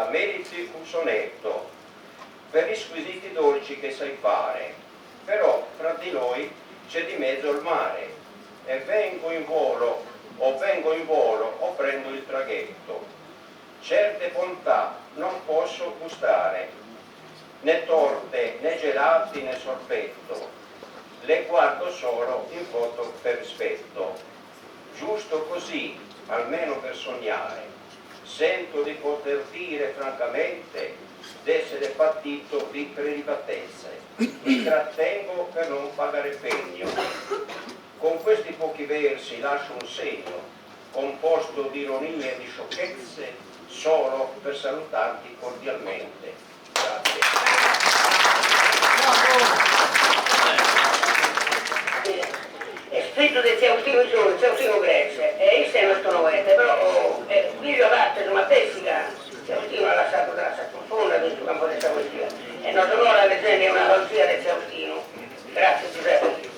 Meriti un sonetto per gli squisiti dolci che sai fare, però fra di noi c'è di mezzo il mare e vengo in volo o vengo in volo o prendo il traghetto. Certe bontà non posso gustare, né torte né gelati né sorbetto, le guardo solo in foto per rispetto. Giusto così, almeno per sognare, sento di poter dire francamente d'essere patito di prelibatezze. Mi trattengo per non pagare pegno. Con questi pochi versi lascio un segno, composto di ironie e di sciocchezze, solo per salutarti cordialmente. Grazie. Est fizu de tziu Austinu Gioi, tziu Austinu Grece, e isse no est unu poete, però est fizu parte su matessi ca tziu Austinu at lassadu trassas profundas in su campu de sa poesia e nos onorat leggende una poesia de tziu Austinu. Gratzias Giuseppe.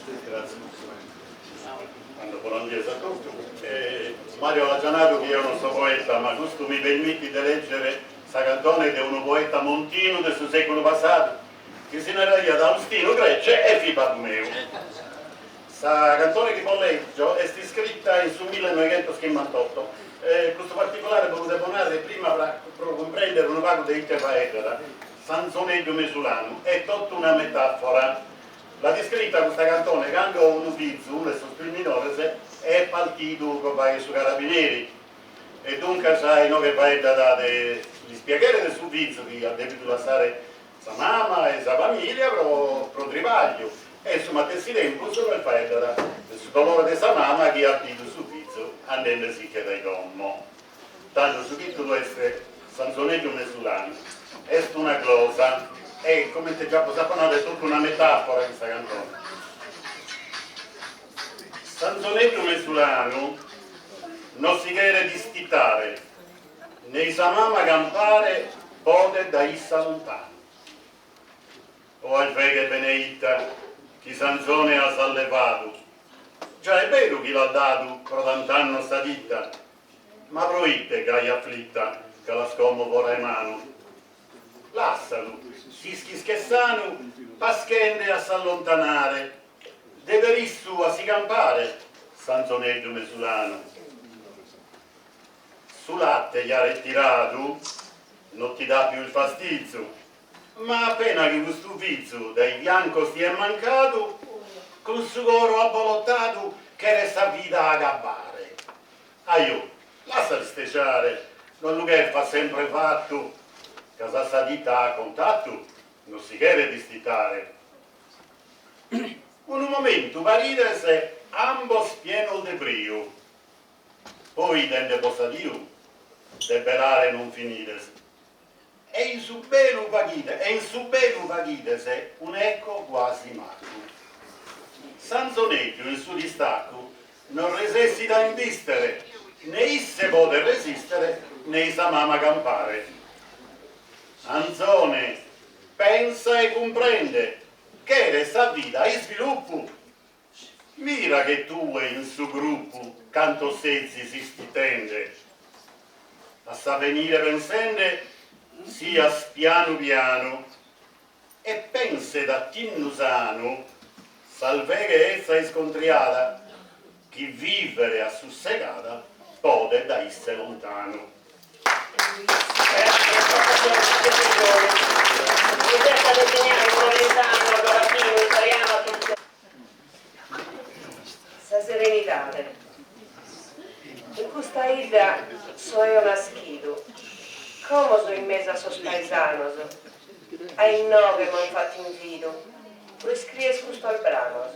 Tando bonas dies a totu. Mario l'at già nadu chi eo non so poeta, ma custu mi permitit de leggere sa cantone de unu poeta montinu de su seculu passadu, chi si naraiat Austinu Grece e fit babbu meu. Sa cantone chi bos leggio est iscrita in su millenoighentoschimbantoto e custu particulare bos lu devo narrer prima pro cumprendere unu pagu de ite faeddat S'anzoneddu mesulanu est totu una metafora L'at iscrita custa cantone cando unu fizu, unu 'e sos pius minores, est partidu pro fagher su carabineri e duncas inoghe faeddat de su dispiaghere de su fizu chi at devidu lassare sa mama e sa familia pro pro tribagliu e in su matessi tempus nos faeddat de su dolore de sa mama chi at bidu su fizu andendesiche dae domo. Tando su titulu est S'anzoneddu mesulanu. Est una glosa e, comente già bos apo nadu, est totu una metafora custa cantone. S'anzoneddu mesulanu no si cheret istitare, ne sa mama campare podet da issa lontanu. O alveghe beneita chi s'anzone as allevadu, già est beru chi l'as dadu pro tant'annos sa tita, Ma proite gai afflitta ca l'as como fora 'e manu? Lassalu, s'ischis ch'est sanu, paschende a s'allontanare, de perissu a si campare, s'anzoneddu mesulanu. Su latte ja retiradu no ti dat pius fastizu, ma appena chi custu fizu dai fiancos ti est mancadu, cun su coro abolotadu cheres sa vida agabbare. Ajò, làssalu istesiare, non lu cherfas sempre fatu, ca s'a sa tita at contatu non si cheret istitare. Unu momentu parides ambos pienos de briu, poi dende bos adiu de belare non finides. E in su belu faghides e in su belu faghides un'eco guasi macu. S'anzoneddu in su distacu non resessit a imbistere, ne isse podet resistere ne sa mama campare. Anzone, pensa e cumprende, cheret sa vida isviluppu. Mira che tue in su gruppu cantos sezis istitende. A s'avenire pensende sias pianu pianu e penset a tinnu sanu s'alveghe 'etza iscontriada chi vivere assussegada podet da isse lontanu. Sa serenidade. In custa 'idda so eo naschidu, como so in mesu a sos paesanos, a innoghe m'an fatu invidu pro iscrier custos branos.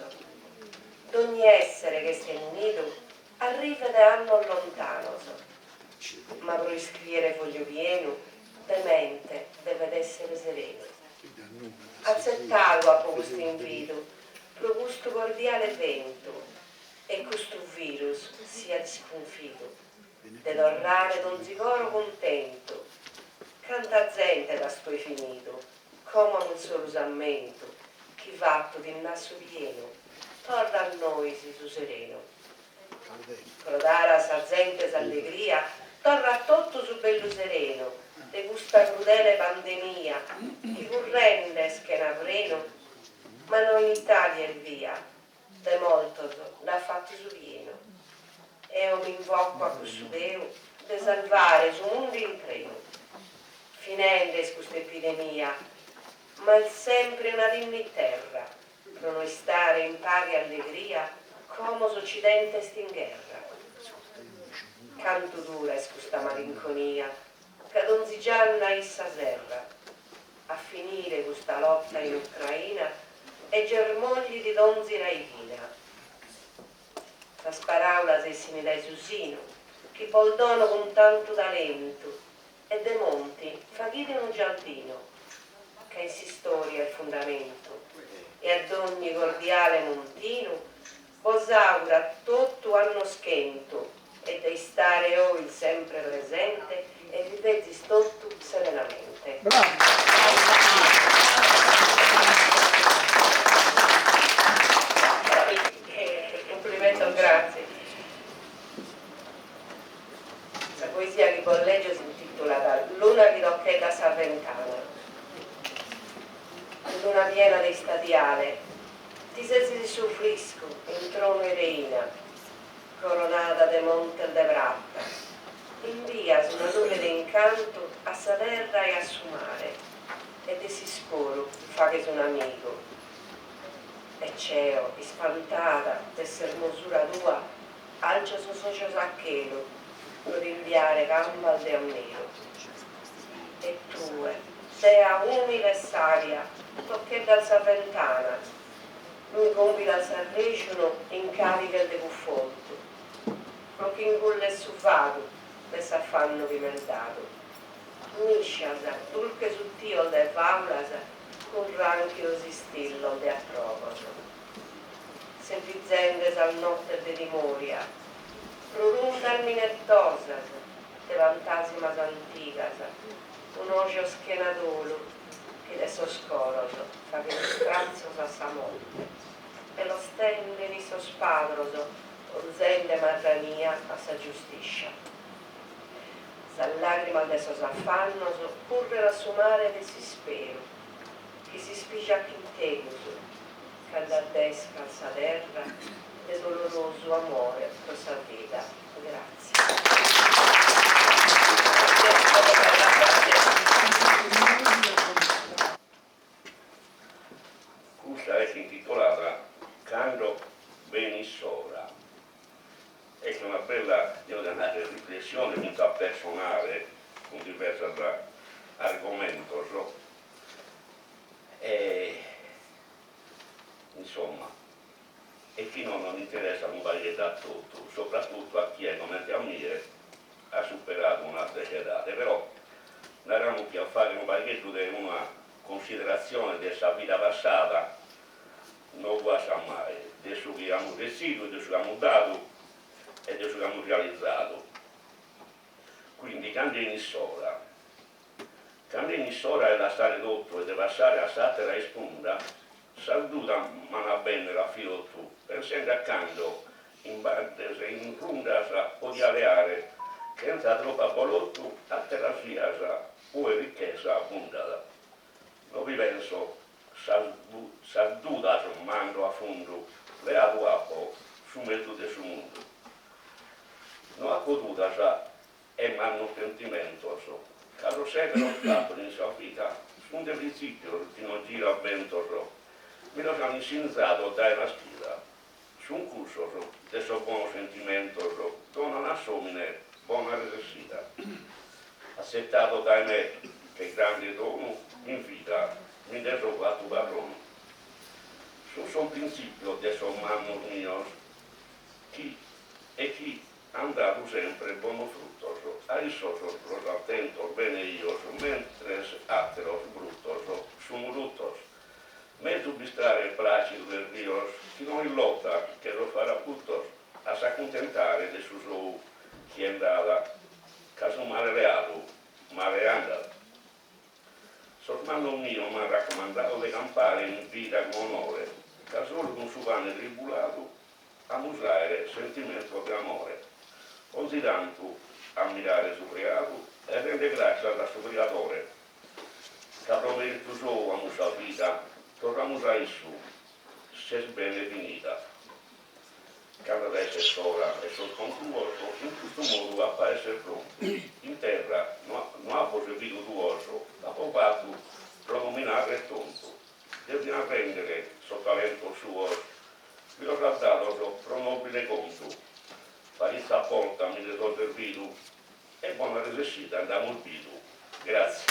Dogni essere ch'est 'ennidu arrivet de annos lontanos, ma pro iscriere fogliu pienu de mente devet essere serenu. Atzettadu apo custu invidu pro custu cordiale eventu e custu virus siat iscunfitu de torrare donzi coro cuntentu. Canta zente t'as tue finidu, como non solu s'ammentu chi fattu ti nd'at su pienu, torra a nois su serenu. Pro dare a sa zente s'allegria, torra a totu su bellu serenu. De custa crudele pandemia chi currende est chena frenu, ma no in Italia ebbia, de mortos nd'at fatu su pienu. Eo m'invoco a cussu Deu de salvare su mundu intreu. Finende est custa epidemia, ma est sempre una timmiterra, pro no istare in paghe e allegria, como s'Occidente est in gherra. Cantu dura est custa malinconia, ca donzi gianna issa serrat. A finire custa lotta in Ucraina e germoglit donzi raighina. Sas paraulas essin dae su sinu, chi bos dono cun tantu talentu, E de Monti faghide unu giardinu, ca in s'istoria est fundamentu, e a dogni cordiale montinu bos augurat totu annos chentu e de istare 'ois sempre presente e vivezis totu serenamente. Cumplimentos grazie. Sa poesia chi bos lègio s'intìtulat Luna chi tocheddat sa ventana. In luna piena de istadiale ti sezis in su friscu in tronu 'e reina, coronada de montes de prata, imbias una lughe de incantu a sa terra e a su mare e de s'iscuru faghes un'amigu. E ceo, ispantada de s'ermosura tua, Alcio sos ojos a chelu pro t'imbiare cambas de ammiru. E tue, dea umile e sabia, tocheddas sa ventana, mi cumbidas s'arrexonu in calighes de cuffortu, pro ch'ingulles su fadu de s'affannu chi m'est dadu. Miscias dulches 'uttios de faulas cun ranchidos istillos de attrogos. Sevizende sas nottes de timòria. Pro rundas minettosas de pantàsimas antigas, cun ojos chena dolu chi de sos coros faghen istratzos a sa morte e los tenden in sos padros ponzende marrania a sa giustiscia. Sas làgrimas de sos afannos curren a su mare de s'isperu chi s'ispijat chin tegus Cando addescat sa terra de dolorosu amore pro sa vida. Grazie. Custa est intitolada Cando benit s'ora. Est una bella, deo dia narrer, riflessione fintzas personale cun diversos argomentos E insomma, e chi no non interessat unu pagheddu a totu, soprattutto a chie comente a mie at superadu una certa edade, però naramus chi a fagher unu pagheddu de una consideratzione de sa vida passada no guastat mai, de su chi amus retzidu e de su chi amus dadu e de su chi amus realizadu. Quindi cando 'enit s'ora Cando 'enit s'ora 'e lassare totu e de passare a s'àtera ispunda, sas dudas m'an a bènnere a fiotu, pensende a cando in baddes e in rundas podia leare, chentza tropu abbolotu, àteras vias ue richesa abbundat. No bi penso, sas dudas mando a fundu, leadu apo su mezus de su mundu. No apo dudas E mannos pentimentos, ca sos sèberos fatos in sa vida sun de printzìpios chi non giran bentos, mi los an insinzados dae naschida, sun cussos de sos bonos sentimentos, donan a s'òmine bona resessida. Atzetadu dae me che grande donu, in vida mi nde so fatu padronu. Sun sos printzìpios de sos mannos mios chi e chi An dadu sempre bonos fruttos, a issos los an tentos bene 'ios, mentres àteros bruttos sun ruttos. Mezus bistare plàcidos e rios chi no in lotta che sos farabuttos a s'accuntentare de su sou chie nd'at, ca su male leadu male andat. Sos mannos mios m'an raccomandadu de campare in vida cun onore, ca solu cun su pane tribuladu Amus àere sentimentos de amore. Onzi tantu a mirare su criadu e. Torrende gràscias a su Criadore, ca pro meritu sou amus sa vida, torramus a issu, s'est bene finida. Cando at a esser s'ora 'e sos concruos, in custu modu apo a esser prontu, in terra no no apo servidu duos, l'apo fatu pro no mi narrer tontu, Deus diat rèndere sos talentos suos, mi los at dados pro nòbile contu, paritza bolta mi nde so servidu e bona resessida nd'amus bidu. Gràtzias.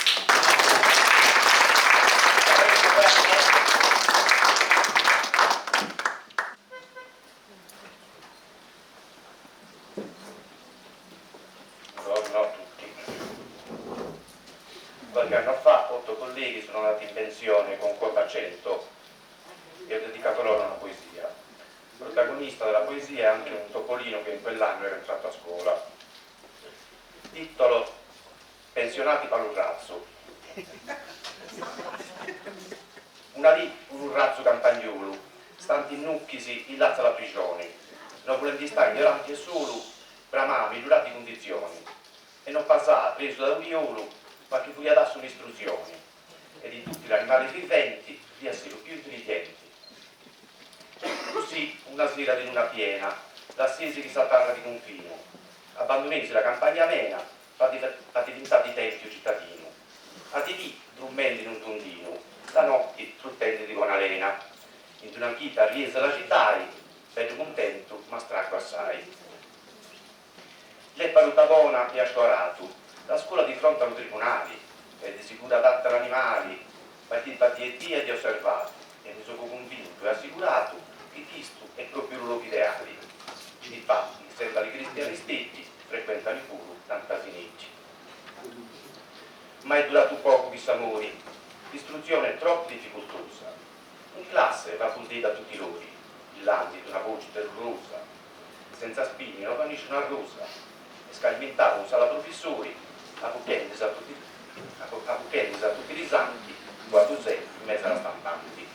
Buongiorno a tutti. Qualche anno fa otto colleghi sono andati in pensione con quota 100 e ho dedicato loro una poesia. Protagonista della poesia è anche un topolino che in quell'anno era entrato a scuola. Titolo Pensionati pa lu razzu. Una dì unu razzu campagnolu, stanti innucchisi in lazza la priscioni, no volendi stai ignoranti e solu, bramà migliurati cundizioni, e no passà presu da u violu, ma chi furiat assu un'istruzioni, e di tutti l'animali viventi diat essi lu più intelligenti. Così una sera di luna piena, lassesi chissa terra di cunfinu, abbandunesi la campagna amena, pa divintà di Tèmpiu cittadinu. A di dì drummendi in un tundinu, la notti truttendi di bona lena. In d'una chita arriesi a la cittai, bellu cuntentu ma straccu assai. L'è paruta bona e a stu aratu, la scola di fronti a lu tribunali, è di sicuru adatta a l'animali, pirchì pa die die agghiu osservatu e mi sugnu cunvintu e assicuratu chi chistu è propriu lu locu ideali. Difatti, senza li cristiani steddi, frequentanu puru tant'asineddi. Ma è duratu pocu chiss'amuri, l'istruzione è troppu difficultosa. In classe va puntita a tutti l'uri, illandi d'una voci terrurosa, senza spini no va nisciuna rosa, e scalimintava un sala prufissuri, apuchendisi a tutti apuchendisi a tutti li santi, cu a Giuseppi in mezzu a la stampanti.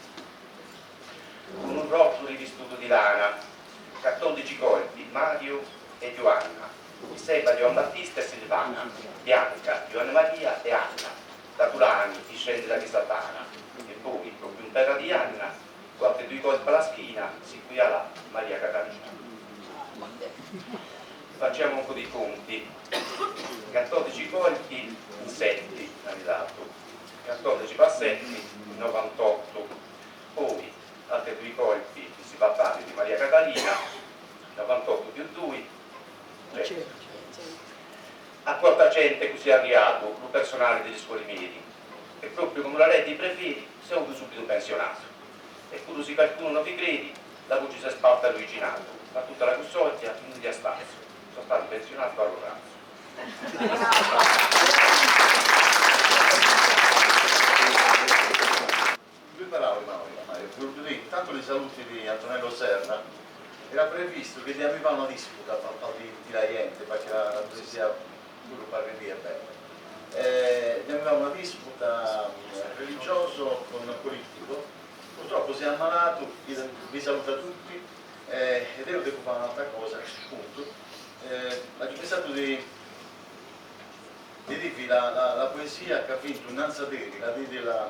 Cu nu rotulu rivistutu di lana, cattordici colpi, Mariu e Giuanna, Iseba Giovan Battista e Silvana, Bianca, Giuanna Maria e Anna, Tatulani, discendi da chista tana, e poi, propriu 'nterra di Anna, cu altri dui colpi a la schina, si cuialà Maria Catalina. Facciamo un po' di conti, cattordici colpi in setti n'hannu datu, cattordici pa setti, novantottu, poi altri dui colpi in si babbali di Maria Catalina, novantottu più dui, centu. A quota cente cusì arriatu lu personali di li scuoli medi e propriu comu la reti prevedi s'è utu subitu pensionatu e puru si qualcunu no vi credi la vuci s'è spalta a lu vicinatu ma tutta la cussogghia nun dia spazzu so stati pensionati pa lu razzu. Due parole, Mario, volevo dire, intanto li saluti di Antonello Serra, era previsto che aveva una disputa pa di, di la gente, perché la, la poesia pure pare di è bella. Eh, aveva una disputa religioso con politico, purtroppo si è ammalato, vi, vi saluta tutti eh, ed io devo fare un'altra cosa, appunto. Eh, ho pensato di, di dirvi la, la, la poesia che ha vinto innanzi a la della,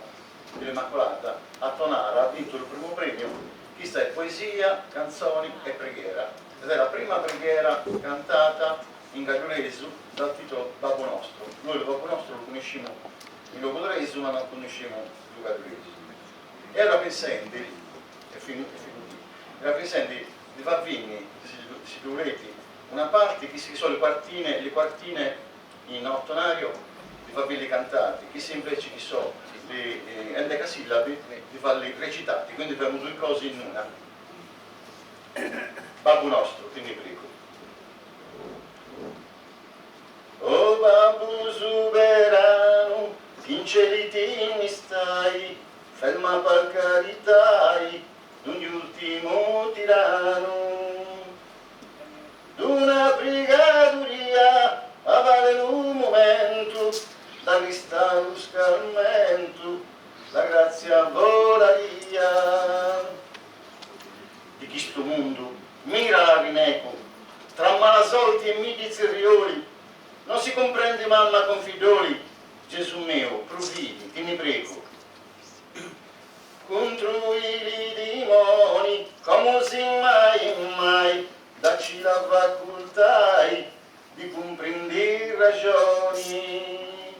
dell'Immacolata, a Tonara, ha vinto il primo premio, questa è poesia, canzoni e preghiera. Ed è la prima preghiera cantata in gagliuresu dal titolo Babbo Nostro. Noi il Babbo Nostro lo conosciamo in logodoresu, ma non conosciamo il gagliuresu. Era pensando, è finito, è finito, era pensando di far venire, se volete, una parte che si sono le quartine, le quartine in ottonario di farli cantati, chi si invece chi so, di eh, endecasillabi, di farli recitati, quindi facciamo due cose in una. Babbo nostro, quindi prego. O Babbo soberano, in cieli ti stai, ferma per caritai, d'un ultimo tirano. D'una brigaduria avale un momento, da vista lo scarmento, la grazia volaria. Di questo mondo mira la rineco, tra malasolti e miti zerrioli, Non si cumprendi mamma cun fidoli, Gesù meu, pruvidi, ti nni pregu. Contru li dimoni, comu si mai mai, dacci la facultai di cumprindiri ragioni.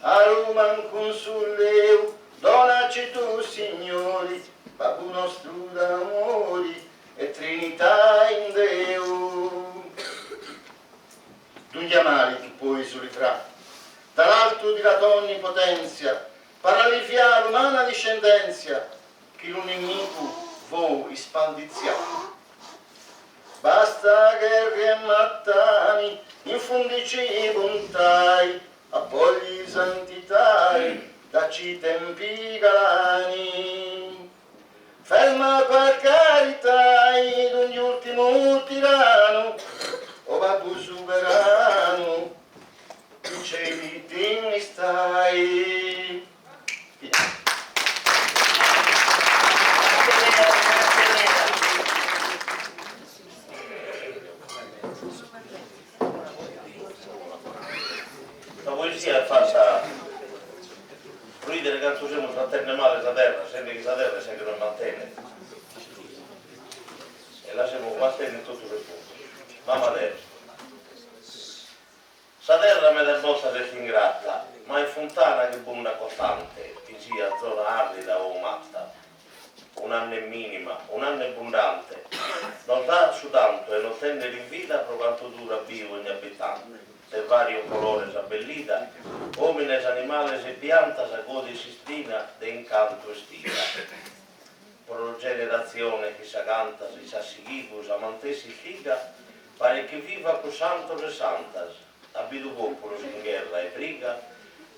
A lu mancu un sulleu, donaci tu, Signori, Babbu nostru d'amori e Trinità in Deu. Dugna mali tu poi sulifrà, da l'altu di la to onnipotenzia, Par'allivià l'umana discendenzia, chi lu nimicu vou ispaldizià. Basta gherri e mattani, infundici buntai, appogli santitai, dacci tempi galani. Ferma per caritai d'ogni ultimu tiranu, o Babbu suberanu, in celi ti nni stai. Sa poesia est fata pro 'idere cantu semus tratende male sa terra, sende chi sa terra est sa chi nos mantenet e la semus guastende in totu sos puntos. Mama terra. Sa terra medas bortas est ingrata, ma est funtana chi bundat costante, chi siat zona àrrida o umata. Un'annu est minima, un'annu est bundante, nos dat su tantu 'e nos tènnere in vida pro cantu durat biu ogni abitante. De varios colores abbellida, omines, animales e piantas godit s'istrina de incantu 'estida. Pro generatzione chissà cantas issa at sighidu sa mantessi istiga, paret chi vivat cun santos e santas, at bidu populos in gherra e briga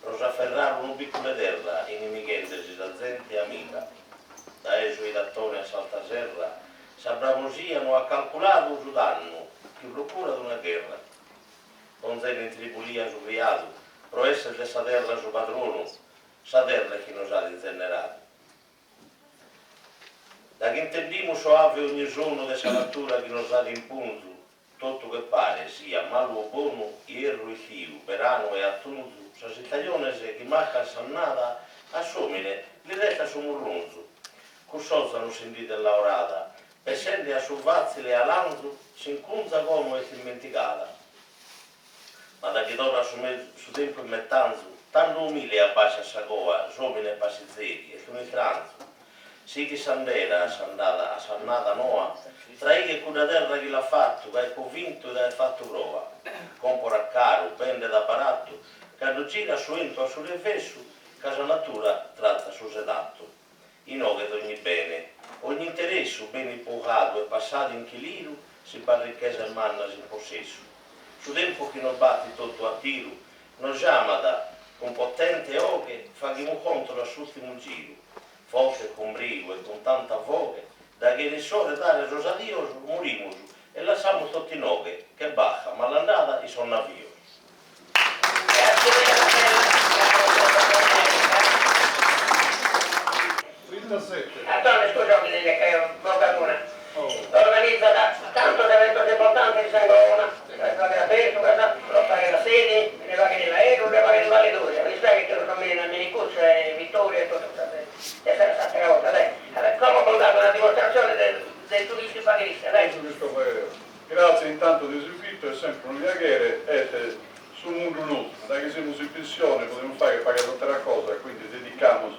pro s'aferrare unu bicculu 'e terra inimighende-si sa zente amiga. Dae su 'Idattone a s'Alta Serra sa bramosia no at calculadu su dannu chi procurat una gherra. Ponzende in tribulia su criadu pro esser de sa terra su padronu, sa terra chi nos at inzenneradu. Da ch'intendimus soave ogni sonu de sa natura chi nos dat in punzu, totu che pare, siat malu o bonu, ierru e istiu, beranu e atunzu, sas istajones chi marcan s'annada, a s'omine li restat su murrunzu. Cuss'oza non si nd'idet laorada, pessende a su fatzile 'alanzu, s'incunza como est ismentigada. Ma da chi torrat su su tempus metanzu, tando umile abbasciat sa coa, s'omine est passizeri, est un'istranzu. Sighit s'andera a s'andada a s'annada noa, traighet cudda terra chi l'at fatu, ca est cunvintu de aer fatu proa. Comporat caru, bendet a baratu, cando girat su 'entu a su revessu, ca sa natura trazat su sedatu. Inoghe dogni bene, ogni interessu benit bujadu e passadu in chiliru si b'at richesas mannas in possessu. Su tempus chi nos batit totu a tiru nos giamat cun potente 'oghe, faghimus contos a s'ultimu giru, forte cun briu e cun tanta foghe, da chi 'enit s'ora 'e dare sos adios morimus e lassamus totu inoghe che barca malandada in sos navios. Antonio, scusa mi ne creo una. Organizzat tantos eventos importantes in s'Anglona, la festa, lo fare la sede, le vaghe dell'aereo, le vaghe del Valle Mi spiace che lo cammino a Menicuccia e Vittoria e tutto E sarà l'altra volta, dai. Allora, come ho dato una dimostrazione del, del turista bagherista, dai. Grazie intanto de s'invitu, est sempre unu piaghere, est su mundu nostru, dae chi semus in pensione podimus fagher pagas ateras cosas, quindi dedicamus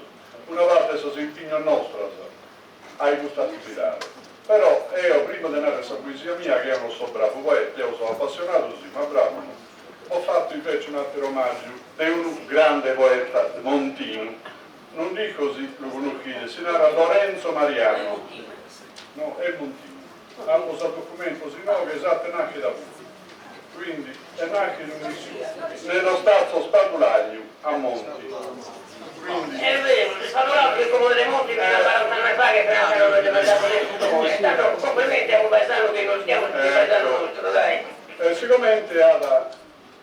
una parte de sos impignos nostros a custa atividade. Però eo prima de narrer sa poesia mia, chi eo non so bravu poeta, eo so appassionadu si, ma bravu no, ho fatto invece un'ateru omaggiu de unu grande poeta montinu, non dico si lu connoschides, si narat Lorenzo Mariano, no, est montinu. Apo sos documentos inoghe, esatto, est nàschida puru. Quindi est nàschidu nello stazzo Spadulagliu a Monti. Quindi. È vero, Spadulagliu è il comune di Monti fino a 40 anni fa che però non è diventato nessun comune. Tanto complimenti a un paesano che non stiamo il paesano nostro, dai. E sigomente at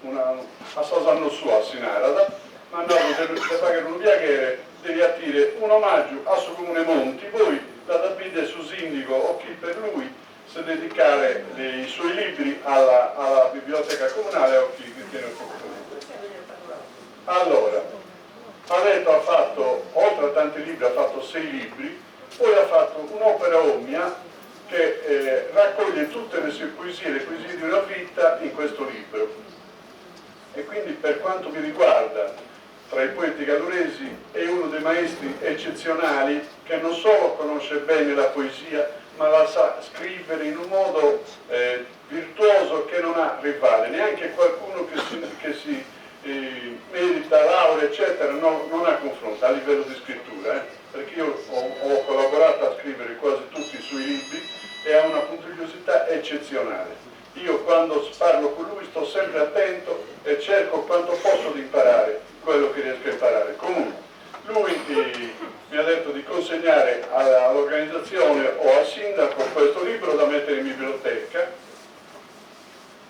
una a sos annos suos si narat, m'at nadu de de fagher unu piaghere de li 'atire un'omaggiu a su comune 'e Monti, poi l'at a bider su sindigo o chi per lui. se dedicare i suoi libri alla, alla biblioteca comunale o chi ritiene opportuno. Allora, ha detto, ha fatto, oltre a tanti libri, ha fatto sei libri, poi ha fatto un'opera omnia che eh, raccoglie tutte le sue poesie, le poesie di una vita in questo libro. E quindi per quanto mi riguarda, tra i poeti galluresi è uno dei maestri eccezionali che non solo conosce bene la poesia, ma la sa scrivere in un modo eh, virtuoso che non ha rivale, neanche qualcuno che si, che si eh, merita laurea, eccetera, no, non ha confronto a livello di scrittura, eh, perché io ho, ho collaborato a scrivere quasi tutti i suoi libri e ha una puntigliosità eccezionale. Io quando parlo con lui sto sempre attento e cerco quanto posso di imparare quello che riesco a imparare. Comunque, lui eh, mi ha detto di consegnare all'organizzazione o al sindaco questo libro da mettere in biblioteca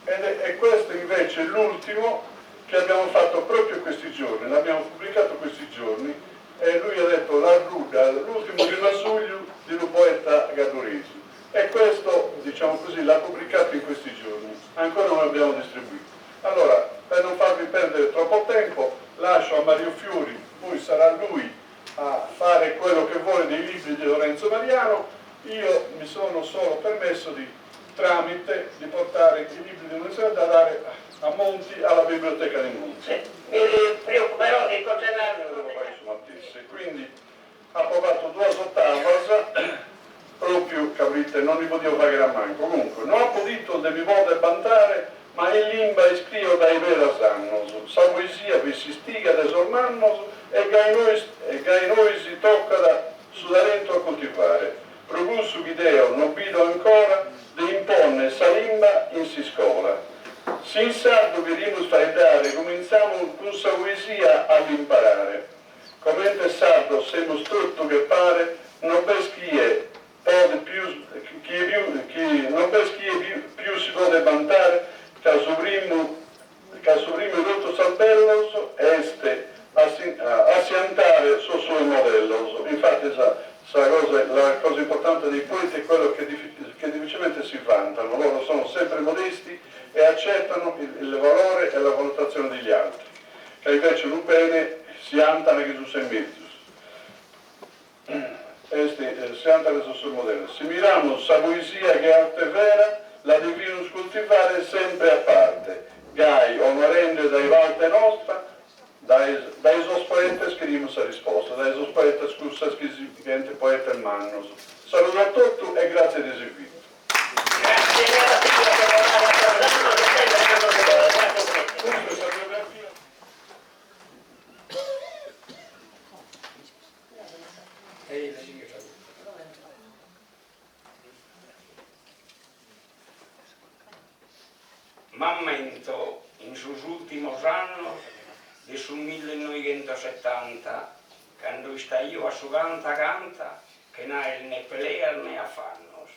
ed è, è questo invece l'ultimo che abbiamo fatto proprio questi giorni, l'abbiamo pubblicato questi giorni e lui ha detto la ruga, l'ultimo rimasuglio di un poeta gaddurese. E questo, diciamo così, l'ha pubblicato in questi giorni, ancora non l'abbiamo distribuito. Allora, per non farvi perdere troppo tempo, lascio a Mario Fiori, poi sarà lui a fare quello che vuole dei libri di Lorenzo Mariano, io mi sono solo permesso di, tramite, di portare i libri di Lorenzo da dare a Monti, alla biblioteca di Monti. Sì, mi preoccuperò di consegnarlo. Quindi ha provato due ottavas, proprio caprite, non li potevo fare a manco. Comunque, non ho potuto de mi volte bantare, ma in limba iscrio dai veras annos. Sa poesia vi si stiga de sormannos e gai noi, e gai noi si tocca da su talento a coltivare. Progusso ch'ideo non vedo ancora de imponne sa limba in si scola. Si in sardo querimus faeddare, cominciamo con sa poesia ad imparare. Comente sardo semus tutto che pare, non bes chie pode più, chi più, chi, non bes chie più, più si pode vantare, ca su primu, ca su primu tutto salbellos este assiantare su suoi modellos. Infatti sa, sa cosa, la cosa importante dei poeti è quello che, che difficilmente si vantano, loro sono sempre modesti e accettano il, il valore e la valutazione degli altri, che invece un bene si antano che su se mezzus. Este, si antano su sul modello. Se miriamo sa poesia che è arte vera, la devimus coltivare sempre a parte. Gai, onorende dai valte nostra, dai, dai sos poetas querimus sa risposta, dai sos poetas cussas chi si gente poeta mannos. Saluto a tutti e grazie di seguito. Grazie mille a tutti che Grazie. Questa è la biografia. M'ammento in sos ultimos annos de su 1970, cando istaio a su canta canta, chena aer ne peleas ne affannos.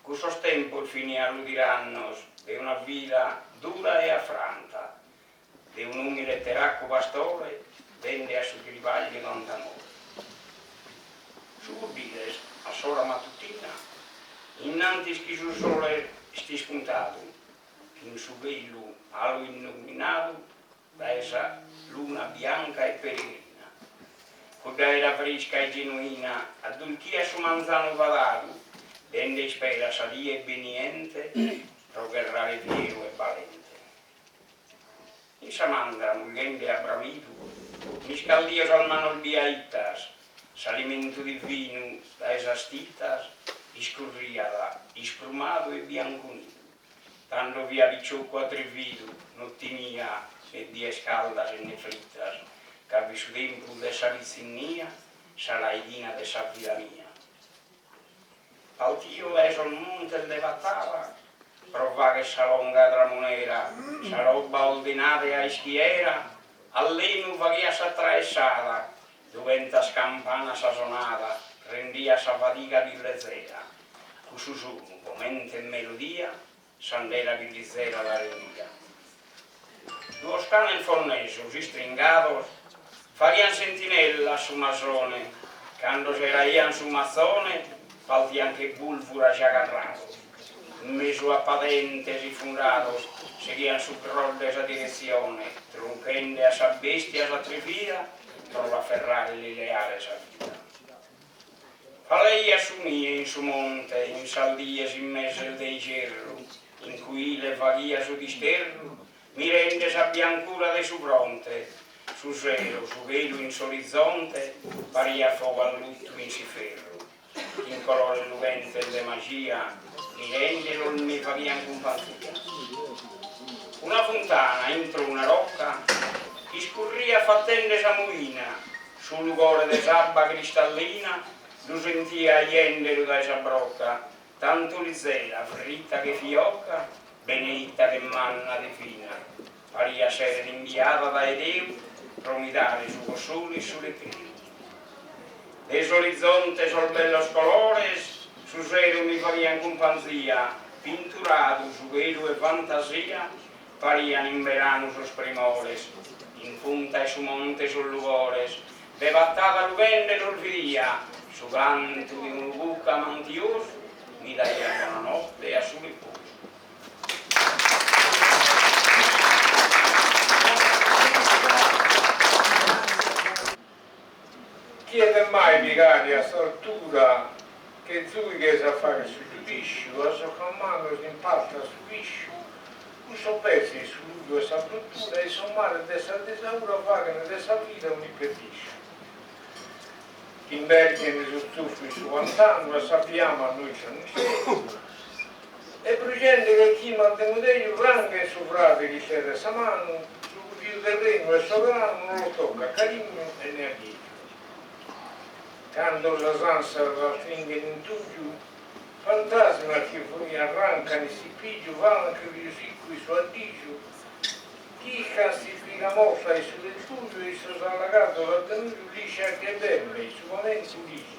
Cussos tempos fini alu tirannos de una vida dura e affranta, de un'umile teraccu pastore dende a su tribagliu tant'amore. Su cubbiles a s'ora mattutina, innantis chi su sole est ispuntadu, chin su chelu alu illuminadu dae sa luna bianca e peregrina. Cudd'aera frisca e genuina addulchiat su manzanu fadadu, dende ispera a sa die beniente pro gherrare fieru e balente. In sa mandra, mughende abbramidu, m'iscaldio sas manos biaittas, s'alimentu divinu dae sas tittas iscurriat isprumadu e bianconidu. Tando fia picioccu atrividu, no timia ne dies caldas e ne frittas, ca fit su tempus de sa pitzinnia, sa raighina de sa vida mia. Paltio dae sos montes de Pattada pro fagher sa longa tramunera, sa roba ordinada e a ischiera, a lenu faghiat sa traessada, dughentas campanas sa sonada, rendiat sa fadiga pius lezera, cussu sonu comente melodia, s'andera pius lizera la rendiat. Duos canes fonnesos istringados faghian sentinella a su masone, cando seraian su mazzone paltian che bulvura già carrados. In mesu a padentes ifundados seghian su grodde sa diretzione, trunchende a sa bestia s'atrivida pro l'aferrare e li leare sa vida. Falaiat su nie in su monte in sas dies in meses de ijerru, in cuile faghia su disterru, mirende sa biancura de su fronte, su sero su chelu in s'orizonte pariat fogu alluttu in s'iferru, chin colores lughentes de majia, mirendelos mi faghian cumpanzia. Una funtana intro una rocca iscurriat fatende sa muina, su lugore de s'abba cristallina lu sentia 'iendelu dae sa brocca, tantu lizera, fritta che fiocca, beneitta che manna divina, pariat esseret imbiada dae Deu pro mi dare su cossolu e su recreu. De s'orizonte sos bellos colores su sero mi faghian cumpanzia, pinturadu su chelu 'e fantasia parian in beranu sos primores, in punta 'e su monte sos lugores de Pattada lughende los bidia, su cantu de unu cuccu amantiosu mi daiat bona notte a su riposu. Chie det mai pigare a s'altura che zuighes a fagher su giudisciu, a sos romanos impaltat su visciu, cussos betzin su ludu 'e sa bruttura e sos males de sa disaura faghen de sa vida un'imperdisciu. Imberghen su zufu in su pantanu a sa fiama no iscian misteru e brujende che chimas de mudeju franghen su frade chi sedet sa manu, su pius terrenu e soberanu no los toccat carignu e ne aghiju. Cando sas ansas l'astringhen in tuju, fantasmas chi arrancan s'impiju falan che riu siccu in su 'addiju, chircan s'ispiga morta in su retuju e in sos allagados a denuju liscian che berme in su pamentu liju.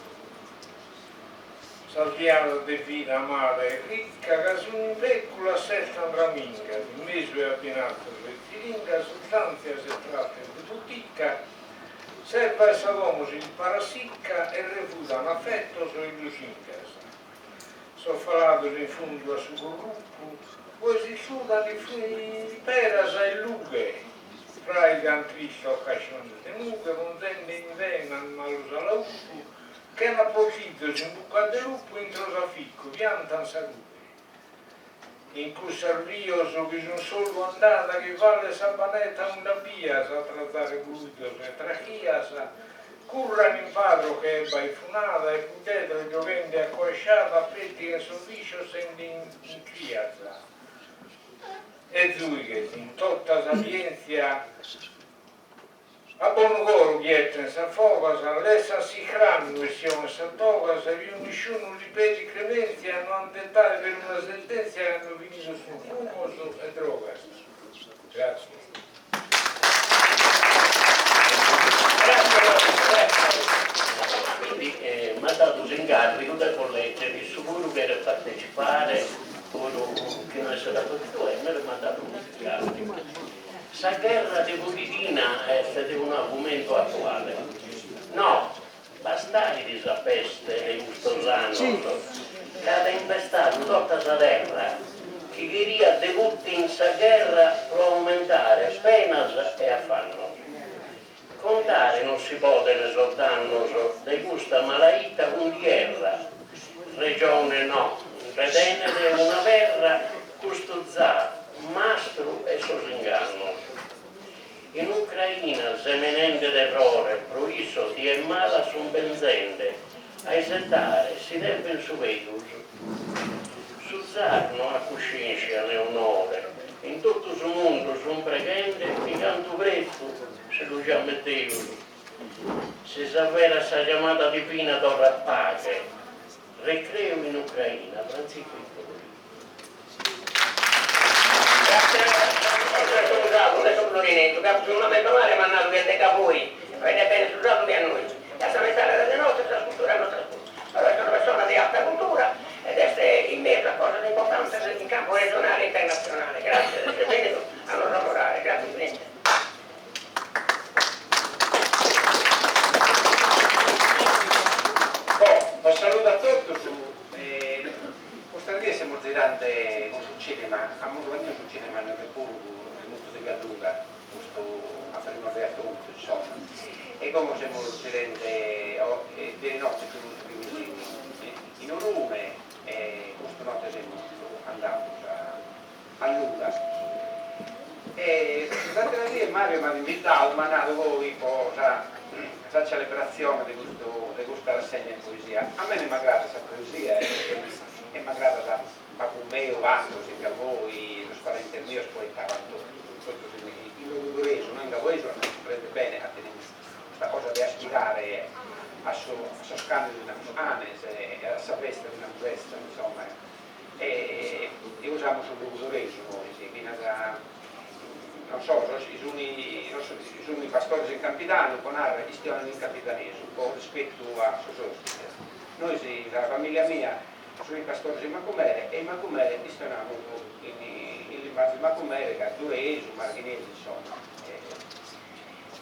Sas diadas de vida amada e ricca ca sun in pecula sestan ramingas, in mesu 'e abbinatzos e tziringas, sustantzias e trastes de buticca, s'erva 'e sa domo si lis parat sicca e refudan afetos e lusingas. Sos falados in fundu a su corrupu poi s'istudan in peras e lughe, fraigan tristas casciones de mughe ponzende in venas malos alaupu, Chena porfizos in bucca de lupu intro s'aficcu piantan sa rughe. In cussas rios chi sun solu andada chi falet s'abba neta unda bias a trazare gruidos e trachias, curran in padros che ebba ifunada e puddedros gioghende a coesciada apetigan sos viscios sende in crias. E zuighes in tota sapientzia A bonu coro chi 'etten sas fogas, lessan s'icrannu e si 'ogan sas togas, e pius nisciunu li pedit clemenzia, no an d'etare peruna sentenzia cando finidos sun fumos e drogas. Grazie. Quindi m'at dadu s'ingarrigu de bos leggere, issu puru cheret partecipare, puru chi no esseret podidu 'ennere m'at dadu custu ingarrigu. Sa gherra de Pudighina est de unu argumentu atuale. No bastait sa peste de custos annos ca at impestadu tota sa terra chi cheriat de Putin sa gherra pro aumentare penas e afannos. Contare non si poden sos dannos de custa malaita cundierra. Rejone no nde tenet una perra custu zar mastru 'e sos ingannos. In Ucraina semenende terrore pro issos dies malas sun benzende, a isetare si deven su peus. Su zar no at cuscenscia ne onore, in totu su mundu sun preghende chi cantu prestu si lu giamet Deus. Si s'avverat sa giamada divina torrat paghe, recreu in Ucraina, Frantziscu Ittori. Florineddu, ca su nome 'e mamma m'at nadu chi est de Gavoi, e faeddat bene su sardu che a nois, e a sa metade de nostra sas culturas nostras puru. Però est una persona de alta cultura ed est in mesu a cosas importantes in campu regionale e internatzionale. Gràtzias de esser bènnidu a nos onorare. Gràtzias infinite. Bon, bos saludo a totus. Custas dies semus zirande. E como semus girende, de notte fimus in Orune e custu notte semus andados a Luras. E s'atera die Mario m'at invitadu, m'at nadu poi po sa sa celebratzione de custu de custa rassegna in poesia. A mene m'agradat sa poesia e m'agradat babbu meu, Annos, Gavoi, sos parentes mios poetavant totus, totus in logudoresu, no in gavoesu, a nos cumprender bene, ca tenimus custa cosa de aspirare a su a sos canes li namus canes e a sa festa li namus festa, insomma, e usamus su logudoresu nois, finas non so, sos chi sun sos chi sun pastores in Campidanu, po narrer, chistionan in campidanesu, po rispetu a sos ospites. Nois, sa familia mia, Sunt pastores in Macumere e in Macumere chistionamus in in limbazu 'e Macumere, gadduresu, marghinesu, insomma.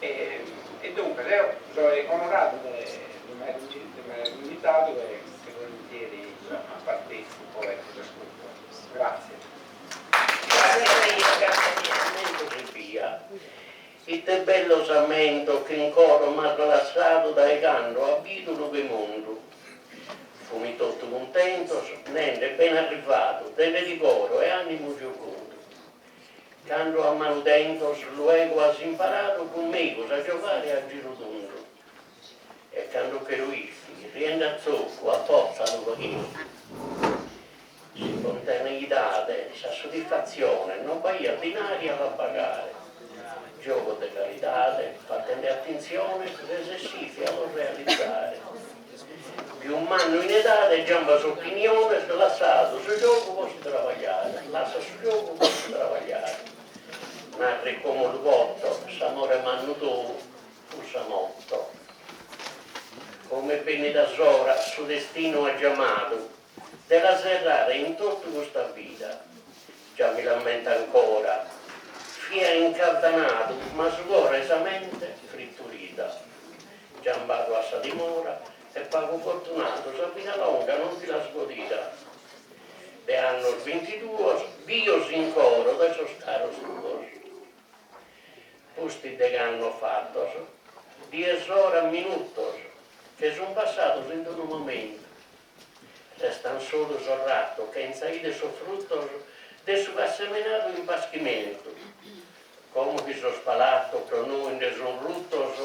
E e duncas eo soe onoradu de de m'aer de m'aer invitadu e e volentieri insomma partecipo e bos ascurto. Grazie. Ammentos ebbia, ite bellos ammentos chi in coro m'as lassadu dae cando at bidu lughe mundu. Fumi totu cuntentos, nende bene arrivadu, dende ti coro e animu giocundu. Cando a manu tentos luego as imparadu cun megus a giogare a giru tundu. E cando che ruisti, riende a zocu, a fortza lu faghisti. S'ispontaneidade, sa soddisfatzione, non b'aiat dinari a la pagare. Giogos de calidade, fatende atintzione, resessisti a los realizare. Pius mannu in edade giambas opiniones, lassadu su giogu po si trabagliare, lassa su giogu po si trabagliare. Narrer como lu poto, s'amore mannu tou fut sa moto. Como est bennida s'ora, su destinu at giamadu, De la serrare in totu custa vida. Già mi l'ammento ancora. Fia incardanadu, ma su coro e sa mente friturida. Giambadu as sa dimora e pagu fortunadu sa vida longa non ti l'as godida. De annos bintiduos bios in coro de sos caros tuos. Pustis degh'annos fatos, dies oras minutos che sun passados in unu momentu. Restan solu sos ratos chentza 'ider sos frutos de su ch'as semenadu in paschimentu. Como chi sos palatos pro nois nde sun rutos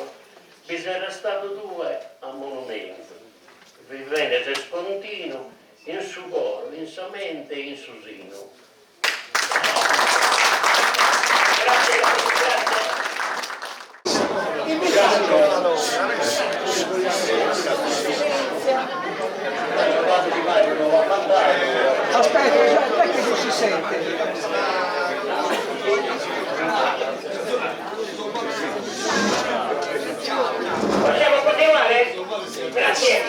bi ses restadu tue a monumentu. Vivende ses continu in su coro, in sa mente e in su sinu. Aspetta, aspetta che non si sente. Possiamo continuare? Grazie.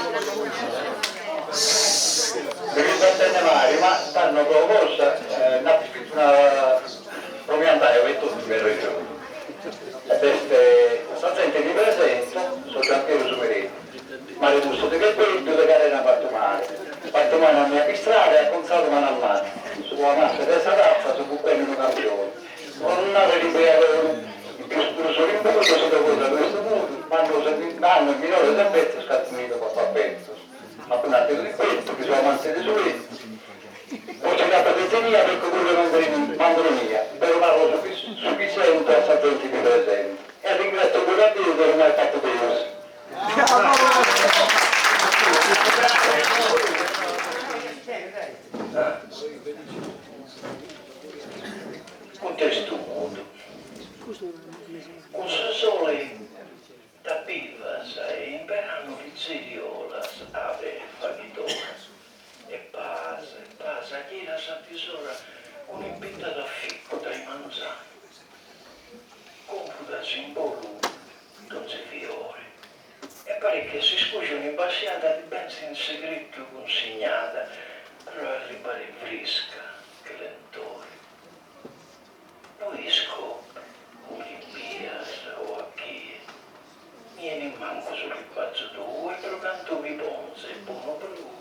Mi ribattende Mario, ma stanno con cosa, nd'at iscritu una pro mi andai oi etotu in Regioni. E b'est sa zente mi presento, so Giampiero su mereddu, Mario Musso de Chepeddu de carena fattu male, fattu manu a mi abistrare e acontzadu manu a manu, so amante de sa tazza, so bufende unu campione, pro non narrer imbriagone, in pius puru so rimbudu, si do cosa no est mudu, mannos e minores e betzos ca mi ido papapetzos. Apo un'ateru difetu, chi so amante de su lettu. Po si tratat de zenia, peco puru de mandronia, però naro su chi sento a sa zente chi presento. E arringrazio puru a Deus de non m'aer fatu peus. Cuntestu mudu. Cun su sole T'abbivas e in beranu ti ziriolas abe faghidora e pasa e pasa ghiras a disora cun impittadu afficcu dae manzanu compudas in bolu donzi fiore e paret chi a s'iscuja un'imbasciada ti benzat in segretu cunsignada pro arribbare frisca che lentore. No isco ue l'imbias o a chie, mi 'enit mancu su limbazu tou e pro cantu mi ponzo 'e bonu prou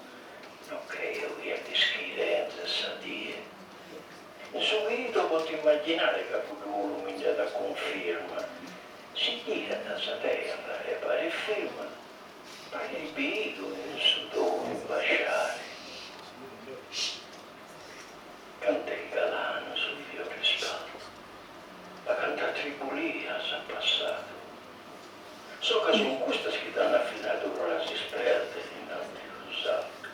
no creo chi a l'ischire 'enzet sa die. In su chi 'ido poto immaginare ca cuddu 'olu mi nde dat cunfirma, si ghirat sa terra e. firmat, paret bidu in su tou imbasciare. Cant'est galanu su fiore ispaltu, ma canta tribulias at passadu. So ca sun custas chi t'an afinadu pro las isperder in àteru saltu.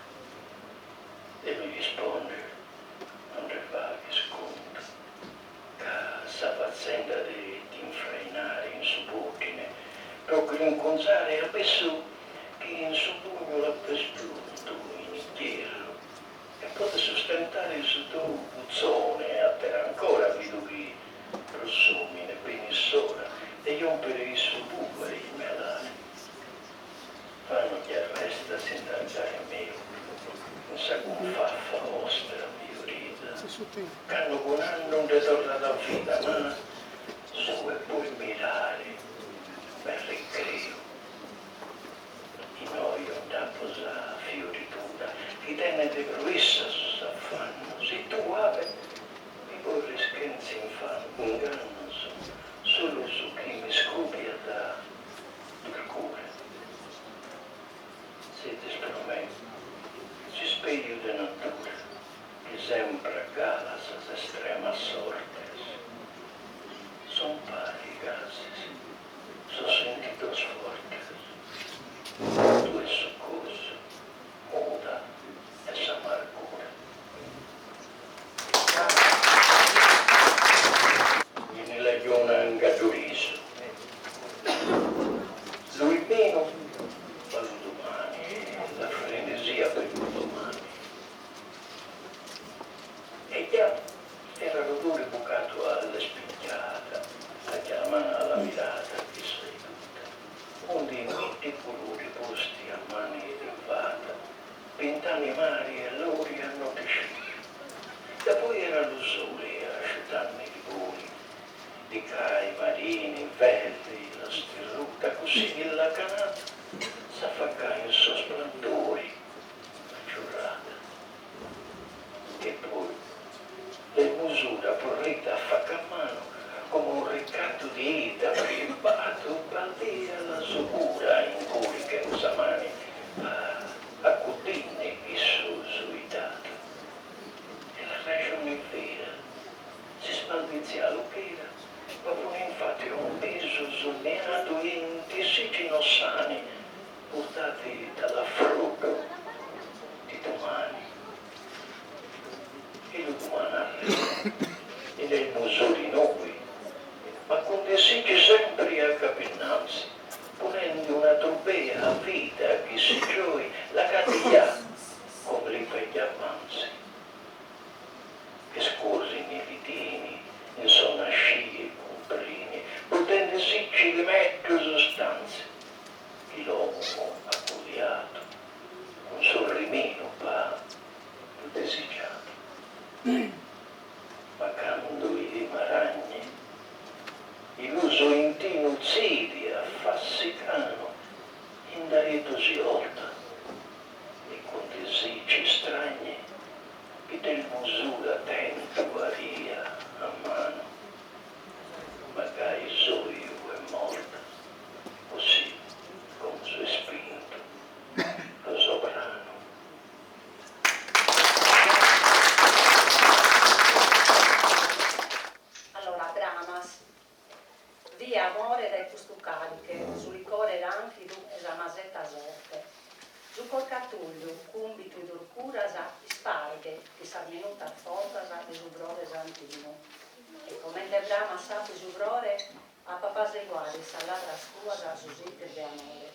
De mi risponder non nde faghes contu, ca sa fatzenda de t'infrainare in su pòddine pro ch'incunzare abesu chi in su pugnu l'apes giuntu in ierru e podes sustentare su tou cuzone e àtera ancora bidu chi pro s'òmine benit s'ora de jòmpere issu puru a ismelare. Vanu ti arrestas s'indagare meu in sa cunfaffa ostra fiorida, ch'annu cun annu nde torrat a vida, ma su 'e bos mirare m'est recreu. In oju nd'apo sa fioridura chi tenet pro issa sos affannos, si tue abe mi porris chentza ingannos solu su chi m'iscùbiat durcura. Sezis pro me s'ispeju de natura chi sempre aggalat sas estremas sortes. Son parigas sos sentidos fortes. Tue su gosu muda 'e s'amargura. Bi ne leggio una in gaddurisu. Lu imminu pa lu domani, la frenesia per lu domani. E già era l'odore bucato alla spigliata, la chiama alla mirata chi sei tutta, undi milli culuri posti a mani di fata, pintani mari e lori a notte scura. Da poi era lu sole a asciutarmi li voli, di cai marini verdi la stirruta, così che la canata s'affaccai in sos splendori la giornata. E poi l'ermosura porrita a facca a mano come un ricatto di ida prelibato baldia la sua in cui chenza mani accudinne issu suidadu. E la ragione vera si sbaldizialu ch'era ma pone infatti un bisu sonniadu in disigi no sani portati dall'affruddu di domani. E lu domani arriva e nel musuri noi, ma con disigi sempre a capinnanzi, ponendo una trobea a vita chi si gioi la catiglia come li fegli avanzi. E scorri nei vitini, in sona scie e cumprini, potendo sicci le meglio sostanze, chi l'uomo ha coliato, un sorrimino pa lo desigiato. Ma cando i maragni, illuso intinu zidi a fassicano, in dareto si olta, e con desigi stragni, chi del musura tento aria a mano, magari soio è morta, così con suo spinto lo sovrano. Allora, Bramas, Via amore dae custu caliche, su licore ranchidu 'e sa masetta sorte. Su corcatugliu, cumbitu 'e durcuras, isparghe chi sas minutas fozas de su frore santinu. E comente bramat s'ape su frore, ap'apaseguare in sas lavras tuas su sitis de amore.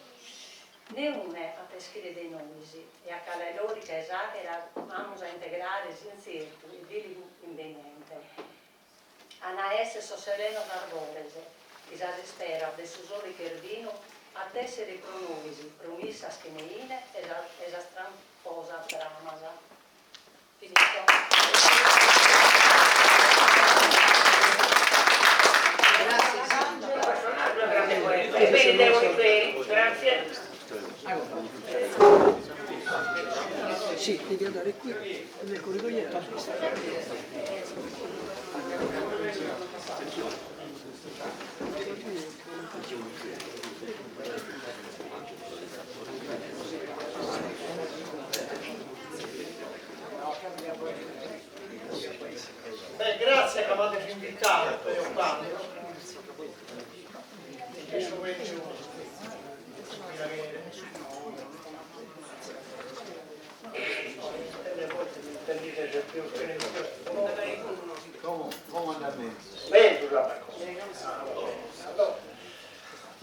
Neune at a ischire de nois e a cale lorica 'e s'aghera amus a integrare s'intzertu e diligu imbeniente. An a esser sos serenos arbores chi sas isperas de su sole chervinu ant esser pro nois promissas che meine 'e sas tramposas bramas. Finito. Grazie. Sì, devi andare qui nel corridoietto a destra. invitadu per ocannu e so benniu cun piaghere. Menzus andat como. Allora,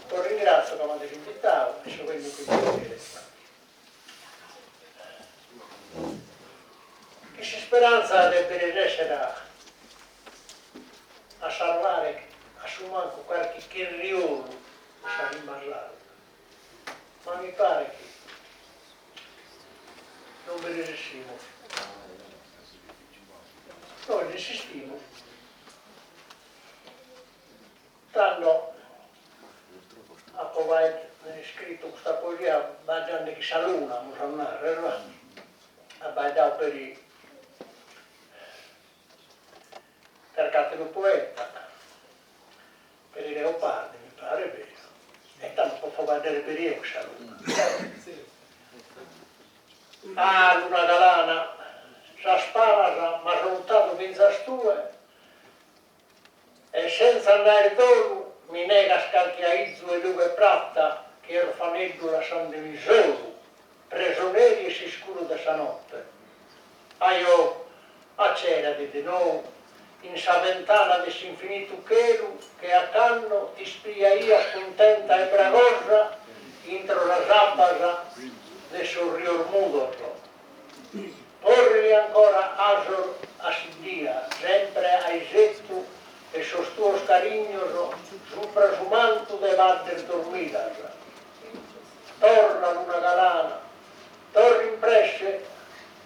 bos ringrazio ca m'ades invitadu e so benniu cun piaghere. Chin s'isperanza de bi resessere a sarvare a su mancu carchi chirriolu de sa limba sarda, ma mi paret chi non bi resessimus. Nois insistimus. Tando apo iscritu custa poesia faeddende chin sa luna, amus a narrer, va, abbaidadu peri carchi ateru poeta, peri Leopardi, mi paret beru, e tando potzo faeddare peri eo chin sa luna. Ah, luna galana, sas palas m'as untadu fintzas tue, E sentza nd'aer dolu mi negas calchi aizu 'e lughe prata che orfaneddu lassandemi solu, presoneri 'e s'iscuru de sa notte. Ajò, acceradi de nou in sa ventana de s'infinitu chelu che a cando t'ispriaias cuntenta e bragosa intro sas abbas de sos rios mudos. Porrili ancora 'asos a s'iddia, sempre a isettu 'e sos tuos carignos subra su mantu de baddes dormidas. Torra, luna galana, torra in presse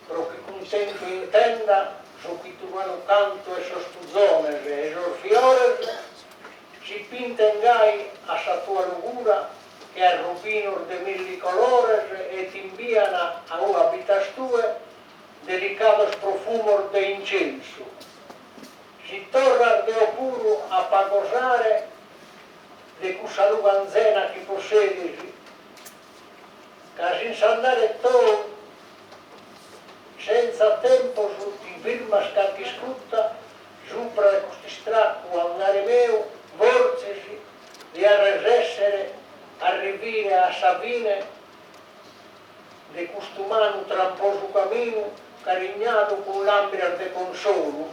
pro chi cuntentu intenda su chitulanu cantu 'e sos puzones e sos fiores si pinten gai a sa tua lugura che a rubinos de milli colores e t'imbian a ue abitas tue delicados profumos de incensu. Si torras deo puru ap'a gosare de cussa lughe anzena chi possedis, ca si in s'andare tou senza tempus ti firmas calchi iscutta subra de cust'istraccu andare meu, fortzis dia resèssere arrivire a sa fine de cust'umanu tramposu caminu carignadu cun làmbrias de consolu,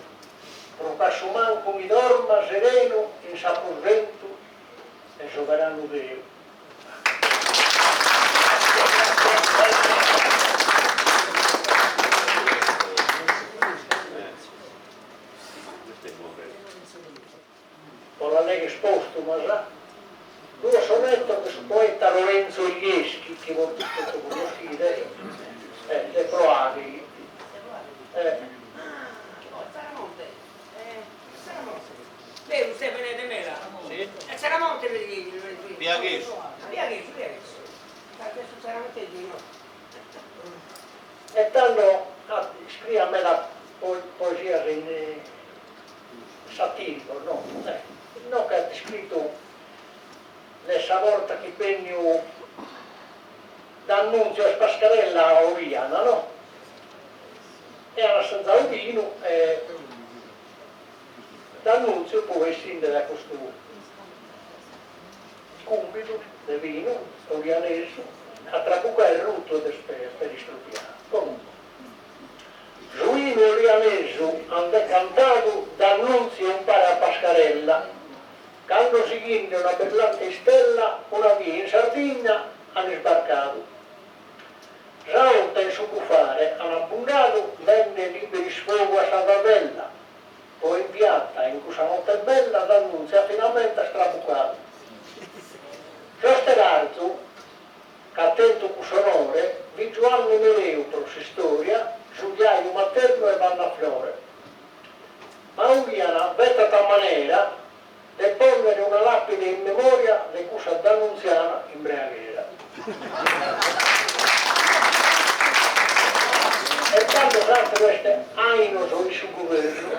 pro ch'assumancu mi dorma serenu in s'aposentu 'e soberanu Deu. Po las legher postumas, duos sonetos de su poeta Lorenzo Illeschi, chi bois totu connoschides, de Proaghi. E tando iscriiat meda poesias in Satìricos no, inoghe at iscritu de sa borta chi benniu D'Annunzio e Pascarella a Oliana no, e an assazadu binu e D'Annunzio poi essinde dae custu cumbidu de binu olianesu at trabucadu e rutu ed est peri istrupiadu. Comunque. Su 'inu olianesu an decantadu D'Annunzio umpare a Pascarella, cando sighinde una brillante istella una die in Sardigna an isbarcadu. Sa 'olta in su bufare an abbundadu dende liberu isfogu a sa favella, poi in piatta in cussa notte bella D'Annunzio at finamentas trabucadu. S'ostelarzu Ch'at tentu cuss'onore fit Giuanne Mereu pro s'istoria, su jaju maternu 'e Vanna Fiore. Ma Uliana betat a manera de ponnere una lapide in memoria de cussa dannunziana imbreaghera. E tando s'ateru est ainos in su guvernu.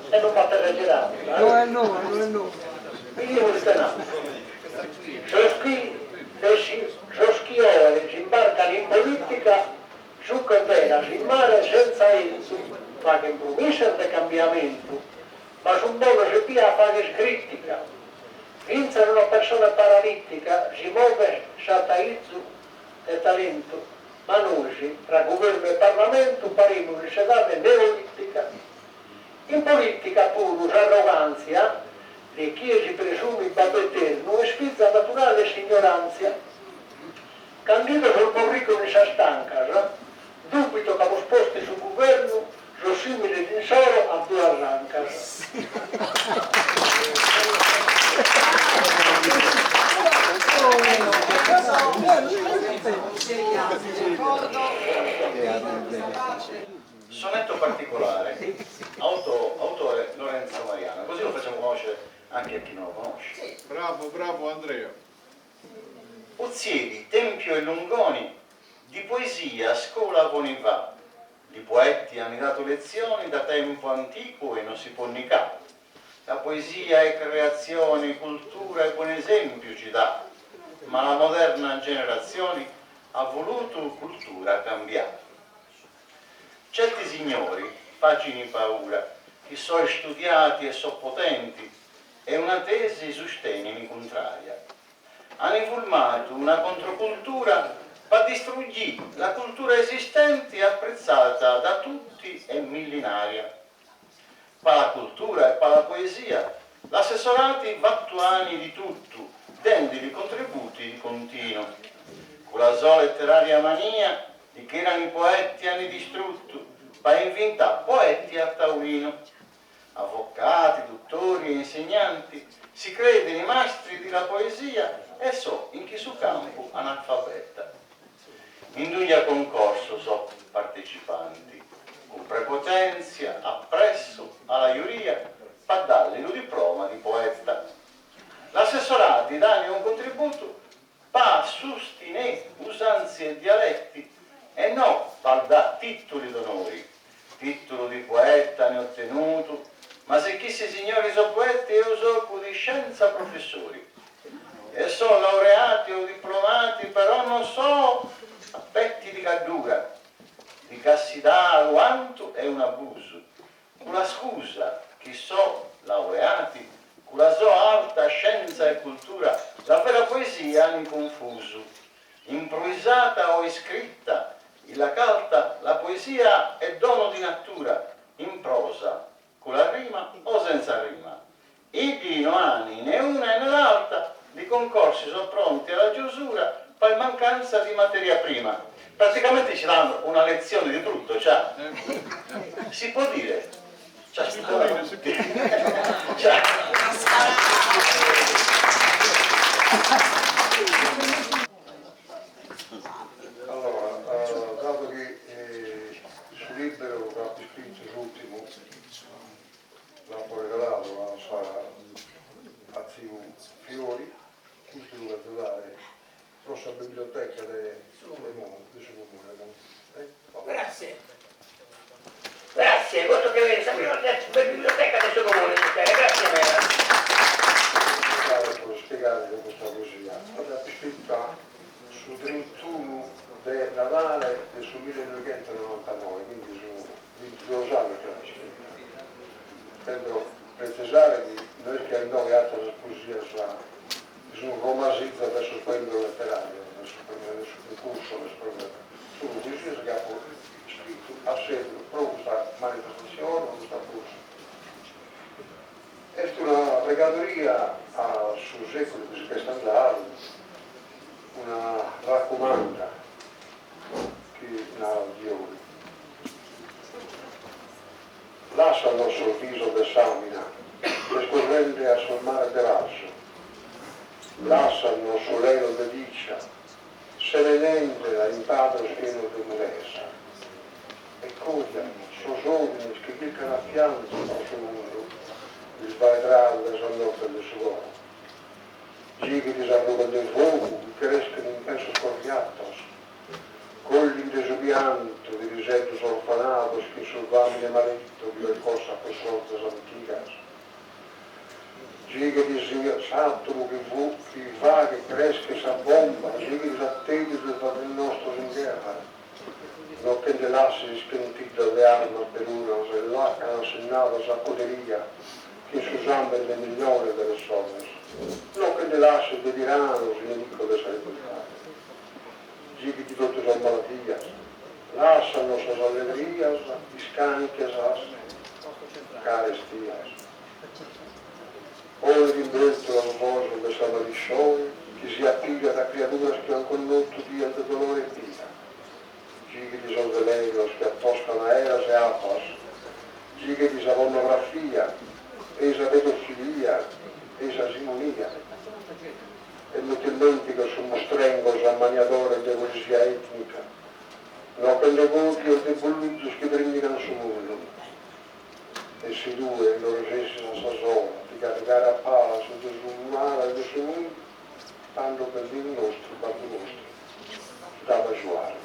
E non b'at esageradu. No est noa, no est noa. Bidimus ite nat. Sos chi sos chi oe s'imbarcan in politica zuchen velas in mare senza 'entu, faghen promissas de cambiamentu, ma. Fintzas una persone paralìtica si movet s'at aizu de talentu, ma nois, tra guvernu e parlamentu, parimus in s'edade neolìtica. In polìtica puru s'arrogàntzia de chie si presumit babbu eternu est fiza naturale 'e s'ignoràntzia. Cand'ido sos borricos in sas tancas, dubito ch'amus postu in su guvernu sos similes insoro a duas ancas. Sonetto particolare, auto, autore Lorenzo Mariano, così lo facciamo conoscere anche a chi non lo conosce. Bravo, bravo Andrea. Ozieri, Tempio e Lungoni di poesia scola poni fa, li poeti hanno dato lezioni da tempo antico e non si può nicà. La poesia è creazione, cultura e buon esempio ci dà, ma la moderna generazione ha voluto cultura cambiare. Certi signori facini paura, chi so studiati e so potenti, e una tesi sostenini contraria. Hanno formato una controcultura per distruggere la cultura esistente apprezzata da tutti e millenaria. Pa la cultura e pa la poesia, l'assessorati vattuani di tutto, dendili contributi di continuo. Con la sua letteraria mania, di che erano i poeti hanno distrutto, pa inventare poeti a tavolino. Avvocati, dottori e insegnanti si credono i mastri della poesia e so in chi su campo analfabeta. In dugna concorso so partecipanti, con prepotenzia, appresso alla giuria, pa dargli lo diploma di poeta. L'assessorati danno un contributo pa sostenere usanze e dialetti e no pa dare titoli d'onori. Titolo di poeta ne ho ottenuto, ma se chi si signori so poeti io so di scienza professori. E so laureati o diplomati, però non so petti di caddura, di cassidà quanto è un abuso. Con la scusa che so laureati, con la sua alta scienza e cultura, la vera poesia hanno confuso. Improvvisata o iscritta, la carta, la poesia è dono di natura, in prosa, con la rima o senza rima. I non hanno né una né l'altra, i concorsi sono pronti alla chiusura per mancanza di materia prima. Praticamente ci danno una lezione di brutto, cioè, si può dire, cioè, si può dire, cioè. Allora, dato che su libero che ha scritto l'ultimo, l'apo regalato a sa a tziu Fiori, custu lu cherzo dare pro sa biblioteca de de su comune. Grazie. Grazie, questo che viene sa biblioteca de su comune, grazie meda. Pro spiegare custa poesia. L'apo iscritta su trintunu de Nadale de su millenoighentonovantanove, quindi su bintiduos annos chi l'apo iscritta. Intendo pretzisare chi no est chi a inoghe àteras poesias chi sun romasizas de sos premios leteràrios, de sos premios de su cuncursu de sos premios, sun poesias chi apo iscritu a segus pro custa manifestazione, pro custa bursa. Est una pregadoria a su seculu chi si ch'est andadu, una racumanda chi narat Fiori. Lassanos sos bisos de s'amina chi est currende a sos mares de rasu. Lassanos su lenu de dicia, semenendela in padros pienos de mudesa. E coja sos omines chi chircan afianzu pro su mundu isbaedradu de sas nottes de su coro. Gighedi sas nubes de fogu chi creschen in pensos corriatos. Collide su piantu de piseddos orfanados chin su famine maleittu chi percossat cussorzas antigas. Gighedi s'atomu chi chi faghet crescher sa bomba, sighedi s'attediu de frades nostros in gherra. No che nde lasses ischentiddas de armas perunas e lacanas sinnadas a coderia chin su sambene de miliones de pessones. No che nde lasset de tiranos inimicos de sa libertade. Gighit totu sas maladias, lassanos sas allegrias, iscànchia sas carestias. Ponet in bèrtula sos ojos de sa maliscione chi si apigat a criaduras chi an connotu dias de dolore e pira. Gighit sos velenos chi atostan aeras e abbas, gighit sa pornografia ei sa pedofilia ei sa simonia. E no t'ismentighes sos mustrengos ammaniadores de poesia etnica, no che nde godios de bulluzos chi brinnigan su mundu. E si tue no resessis a sa sola a ti carrigare a palas de su male de su mundu, tando b'est Deus nostru, Babbu nostru, chi t'at a agiuare.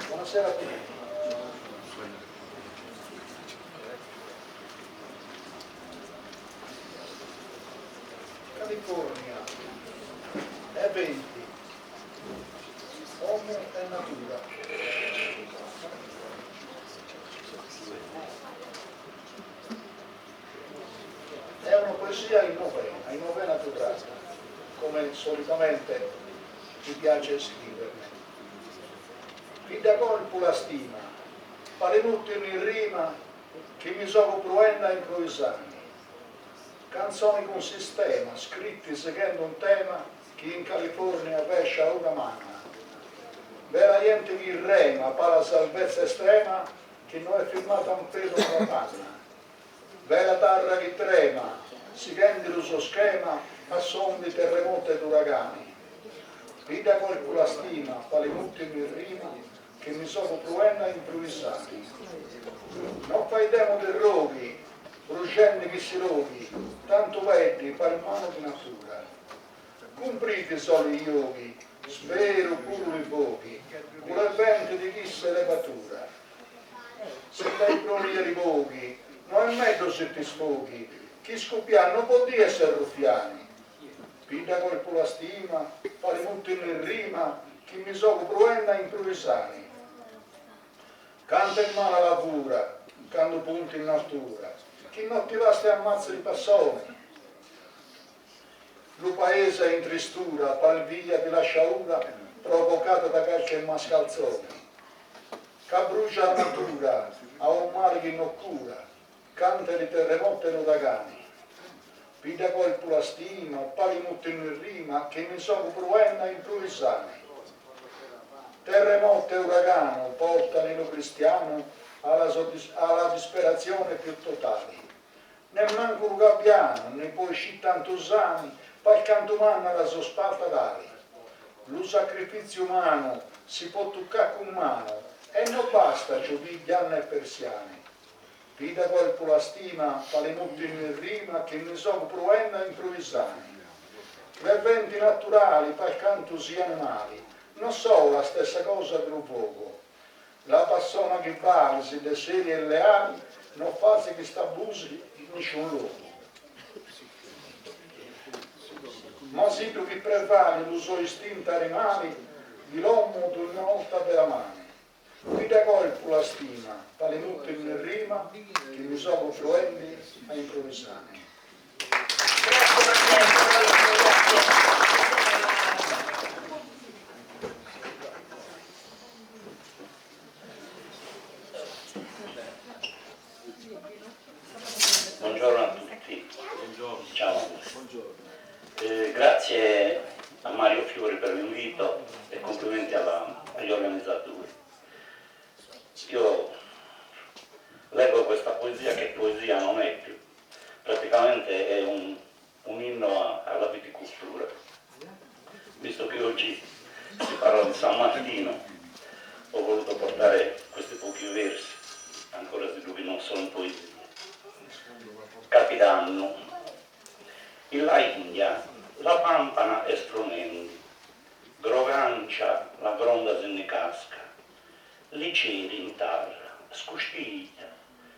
Buonasera a tutti. California, eventi, Omu e natura. È una poesia in novena, in novena quadrata, come solitamente mi piace scriverne. Pidda corpu la stima, pari mutti in rima, chi mi sono pruenda a improvvisare. Canzoni con sistema, scritti seguendo un tema, chi in California pescia una manna. Vera gente chi rema pa la salvezza estrema chi no è firmata un peso una panna. Vera terra chi trema, sighende lo suo schema, a son di terremoti ed uragani. Vida corpo la stima, pali mutti in rima, che mi sono pruenda a improvvisare. Non fai demo de roghi, bruciando chi si roghi, tanto veddi per mano di natura. Cumpriti solo i yogi, spero pure i pochi, con le vente di chi se levatura. Se dai proni rivoghi, non è meglio se ti sfoghi, chi scoppia non può dire essere ruffiani. Pida colpo la stima, fare mutti in rima, chi mi sono pruenda a improvvisare. Canta in mano la cura, quando punti in natura, chi non ti basta ammazza di passoni. Lo paese è in tristura, palviglia di la sciaura provocata da qualche mascalzone. Che brucia la natura, a un male che non cura, canta di terremoto e uragani. Pida colpo la stima, pali mutti in rima, che mi sono pruenda a improvvisare. Terremoto e uragano portano il cristiano alla, alla disperazione più totale. Nemmanco un gabbiano, ne può uscire tanto usani, poi canto umano alla sua spalta d'ali. Lo sacrificio umano si può toccare con mano e non basta ciò vigliano e persiani. Pida colpo la stima, fale mutti in rima, che mi sono pruenda a improvvisare. Le eventi naturali, per canto siano mali, non sono la stessa cosa del fuoco. La persona che vale, le serie e le ali, non fa che sta abusi in nessun luogo. Ma sì che prevale lo suo istinto animale di l'uomo d'una volta della mano. Qui da colpo la stima, tale tutto in rima, che mi sono fluenti a improvvisare. Buongiorno a tutti. Ciao. Grazie a Mario Fiori per l'invito e complimenti alla, agli organizzatori. Io leggo questa poesia che poesia non è più, praticamente è un, un inno alla viticoltura. Visto che oggi si parla di San Martino, ho voluto portare questi pochi versi, ancora se lui non sono poesie. Capidanno. In la India la pampana è strumenti, grogancia la gronda se ne casca, li ceri in terra, scustiglia,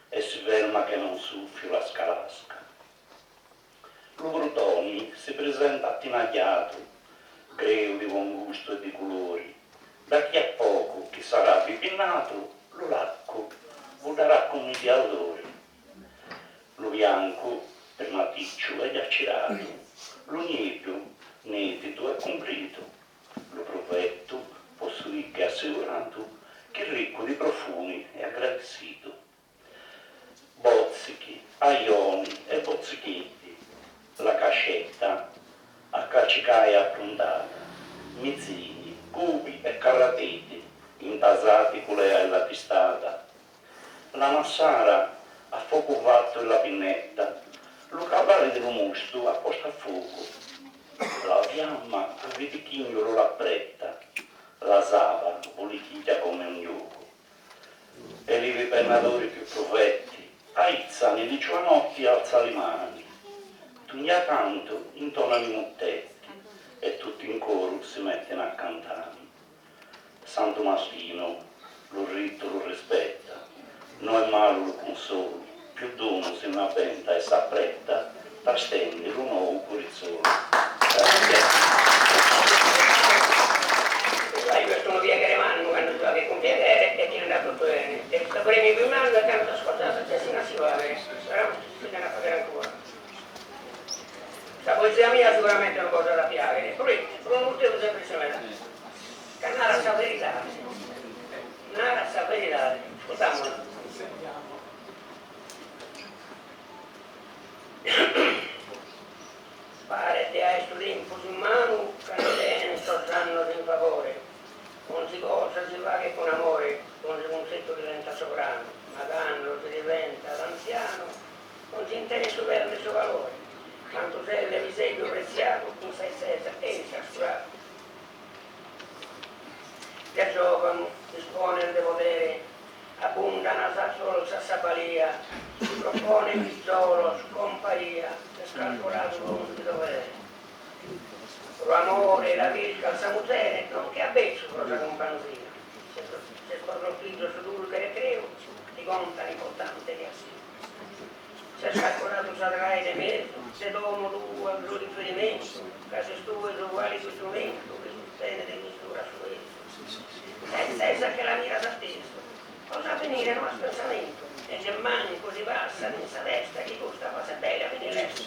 e si ferma che non soffio la scalasca. Lu Brutoni si presenta attinagliato, greu di buon gusto e di colori, da chi a poco chi sarà bipinnato, lo lacco. Vuddarà cummi di autori. Lu biancu, primaticciu e già ciratu, lu nieddu, nìtidu e cumpritu, lu pruvettu, po su riccu e assicuratu, chi riccu di profumi e aggradessitu. Bòzzichi, aioni e bozzicheddi, la cascetta a calcicai appruntata, mizzini, cubi e carrateddi, intasati cu l'ea e la tistata. La massara a focu fattu e la pinnetta, lu cavali di lu mustu a postu a focu, la fiamma cu vitichignulu l'appretta, la sava vulichigghia come un jocu. E li ripennadori più prufetti aizzani li giuanotti alza li mani, dugna tantu intonanu i muttetti e tutti in coru si mettinu a cantari. Santu Martinu lu ritu lu rispetta, no è malu lu cunsolu, più d'unu si nn'abbenta e s'appretta tastendi lu nou curizzolu. Sai, questo è unu piaghere mannu cando si faghet cun piaghere e ti andat totu bene. E su premiu pius mannu est cando sas cosas essin a si fagher. Speramus chi si sigan a fagher ancora. Sa poesia mia siguramente non bos at a piaghere, proite? Pro unu motivu semplice meda, ca narat sa veridade, narat sa veridade. Ascurtamula. Paret de aer su tempus in manu cando tenen sos annos in favore, onzi cosa si faghet cun amore, onzi cuntzettu diventat sovranu, ma cando si diventat antzianu onzi interessu perdet su valore, cantu ses de piseddu pretziadu in sa 'etzesa 'enis trascuradu. De giovanu dispones de podere Abbundan sas fortzas sa balia, si proponen fizolos, comparia, est calcoladu donzi dovere. Pro amore la chircas sa muzere, non che a betzu pro sa cumpanzia, s'est pro sos fizos su dulche recreu, ti contan importante che a sia. S'est calcoladu sa trae de mesu, de domo tua su riferimentu, ca ses tue su validu istrumentu chi sustenet e misurat su pesu. Sa 'etzesa che la miras atesu, pro s'avenire no as pensamentu e nemmancu ti passat in sa testa chi custa fase bella finit lesta.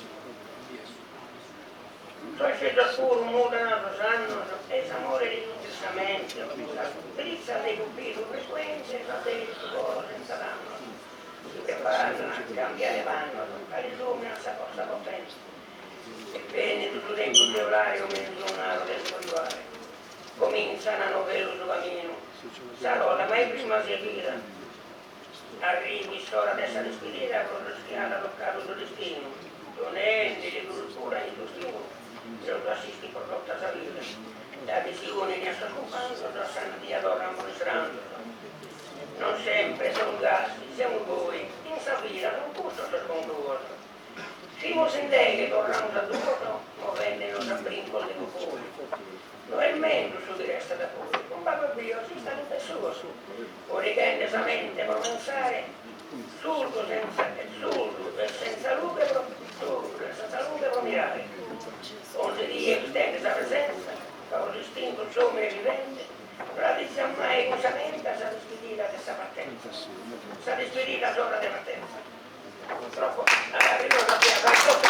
Sos fizos puru mudan sos annos e s'amore li nutrit sa mente, sas fritzas de Cupidu frecuente s'aberit su coro senza dannos, si preparan a cambiare pannos ca lis dominat sa fortza potente. E benit su tempus de 'olare cominzu naru de si cojuare. Comintzan a novellu su caminu. Sa roda mai prima seguida. Arrivit s'ora de sa dispedida pro sos chi at tocadu su destinu, donendeli dulcura in su sinu, Deus assistit pro tota sa vida. Da chi si unin a sos cumpanzos a sa nadia torran pro istranzos. Non sempre semus gasi, semus goi, in sa vida sun custos sos concluos. Fimus in deghe, torramus a duos, movendenos a brincos de cocoi. No est menzus su chi restat a poi, cun pagu bios istat in pes suos, orighende sa mente pro pensare, surdu senza surdu e senza lughe pro surdu e senza lughe pro mirare. Onzi die bistende sa presenza, ca pro s'istintu s'omine vivente, no la disizat mai cun sa mente sa dispedida de sa partenza, sa dispedida s'ora de partenza. Troppo, arrivos a piazza, troppo